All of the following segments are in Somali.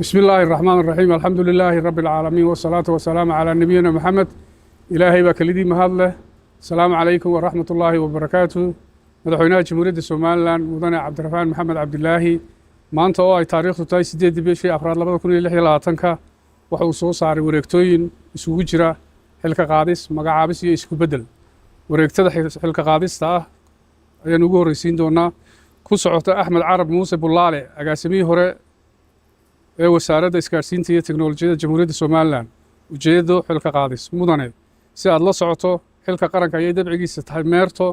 بسم الله الرحمن الرحيم، الحمد لله رب العالمين، والصلاة والسلام على نبينا محمد. Ilaahay baa kelidii mahad leh. Asalaamu calaykum waraxmat ullaahi wabarakaatu. Madaxweynaha Jamhuuriyadda Somaliland, mudane Cabdiraxmaan Maxamed Cabdilaahi, maanta oo ay taariikhdu tahay 8-dii bishii afraad 2026-ka, waxa uu soo saaray wareegtooyin isugu jira xilka qaadis, magacaabis iyo isku beddel. Wareegtada xilka qaadista ah ayaan ugu horreysiin doonaa. Ku socota Axmed Carab Muuse Bullaale, agaasimihii hore ee Wasaaradda Isgaadhsiinta iyo Teknolojiyadda Jamhuuriyadda Somaliland. Ujeeddo: xilka qaadis. Mudane, si aad la socoto, xilka qaranka ayay dabcigiisa tahay meerto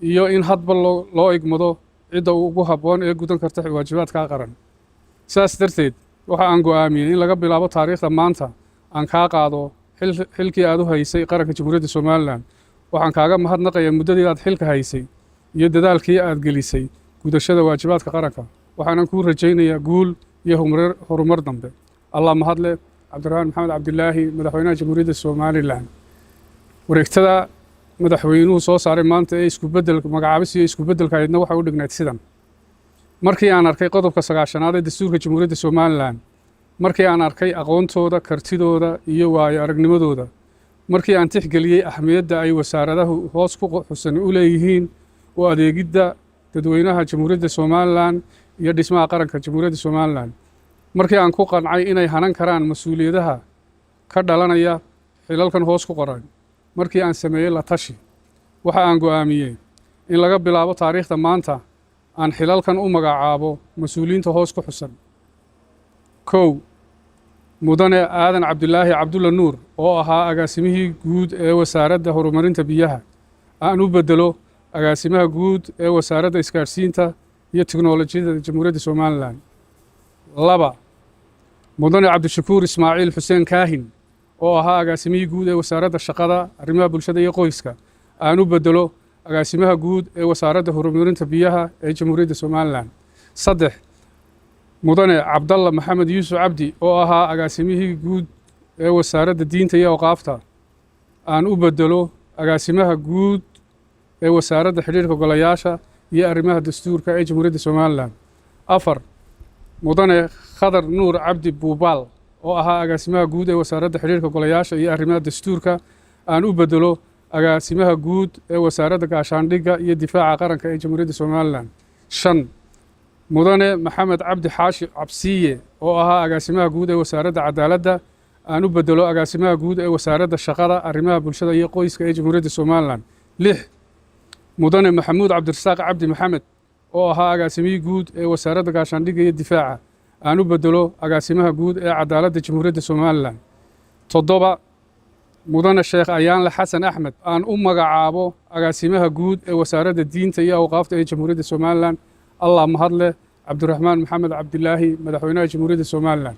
iyo in hadba loo igmado cidda ugu habboon ee gudan karta waajibaadkaa qaran. Sidaas darteed, waxa aan go'aamiyey in laga bilaabo taariikhda maanta aan kaa qaado xilkii aad u haysay qaranka Jamhuuriyadda Somaliland. Waxaan kaaga mahadnaqayaa muddadii aad xilka haysay iyo dadaalkii aad gelisay gudashada waajibaadka qaranka. Waxaanan kuu rajaynayaa guul iyo horumar dambe. Allah mahadle. Cabdiraxmaan Maxamed Cabdilaahi, Madaxweynaha Jamhuuriyadda Somaliland. Wareegtada madaxweynuhu soo saaray maanta ee isku beddelka, magacaabis iyo isku beddelka aydna waxay u dhignayd sidan: Markii aan arkay qodobka 90-aad ee dastuurka Jamhuuriyadda Somaliland, markii aan arkay aqoontooda, kartidooda iyo waayo aragnimadooda, markii aan tixgeliyey ahmiyadda ay wasaaradahu hoos ku xusan u leeyihiin u adeegidda dadweynaha Jamhuuriyadda Somaliland iyo dhismaha qaranka Jamhuuriyadda Somaliland, markii aan ku qancay inay hanan karaan mas-uuliyadaha ka dhalanaya xilalkan hoos ku qoran, markii aan sameeyey la tashi, waxa aan go'aamiyey in laga bilaabo taariikhda maanta aan xilalkan u magacaabo mas-uuliyiinta hoos ku xusan. 1, mudane Aadan Cabdilaahi Cabdulla Nuur, oo ahaa agaasimihii guud ee Wasaaradda Horumarinta Biyaha, aan u beddelo agaasimaha guud ee Wasaaradda Isgaadhsiinta iyo Tiknolojiyadda Jamhuuriyadda Somaliland. 2, mudane Cabdishakuur Ismaaciil Xuseen Kaahin, oo ahaa agaasimihii guud ee Wasaaradda Shaqada, Arrimaha Bulshada iyo Qoyska, aan u beddelo agaasimaha guud ee Wasaaradda Horumarinta Biyaha ee Jamhuuriyadda Somaliland. 3, mudane Cabdalla Maxamed Yuusuf Cabdi, oo ahaa agaasimihii guud ee Wasaaradda Diinta iyo Awqaafta, aan u beddelo agaasimaha guud ee Wasaaradda Xidhiirka Golayaasha iyo Arrimaha Dastuurka ee Jamhuuriyadda Somaliland. 4, mudane Khadar Nuur Cabdi Buubaal, oo ahaa agaasimaha guud ee Wasaaradda Xidhiirka Golayaasha iyo Arrimaha Dastuurka, aan u beddelo agaasimaha guud ee Wasaaradda Gaashaandhigga iyo Difaaca Qaranka ee Jamhuuriyadda Somaliland. 5, mudane Maxamed Cabdi Xaashi Cabsiye, oo ahaa agaasimaha guud ee Wasaaradda Cadaaladda, aan u beddelo agaasimaha guud ee Wasaaradda Shaqada, Arrimaha Bulshada iyo Qoyska ee Jamhuuriyadda Somaliland. 6, mudane Maxamuud Cabdirasaaq Cabdi Maxamed, oo ahaa agaasimihii guud ee Wasaaradda Gaashaandhigga iyo Difaaca, aan u beddelo agaasimaha guud ee Cadaaladda Jamhuuriyadda Somaliland. 7, mudane Sheekh Ayaanle Xasan Axmed, aan u magacaabo agaasimaha guud ee Wasaaradda Diinta iyo Awqaafta ee Jamhuuriyadda Somaliland. Allah mahadleh. Cabdiraxmaan Maxamed Cabdilaahi, Madaxweynaha Jamhuuriyadda Somaliland.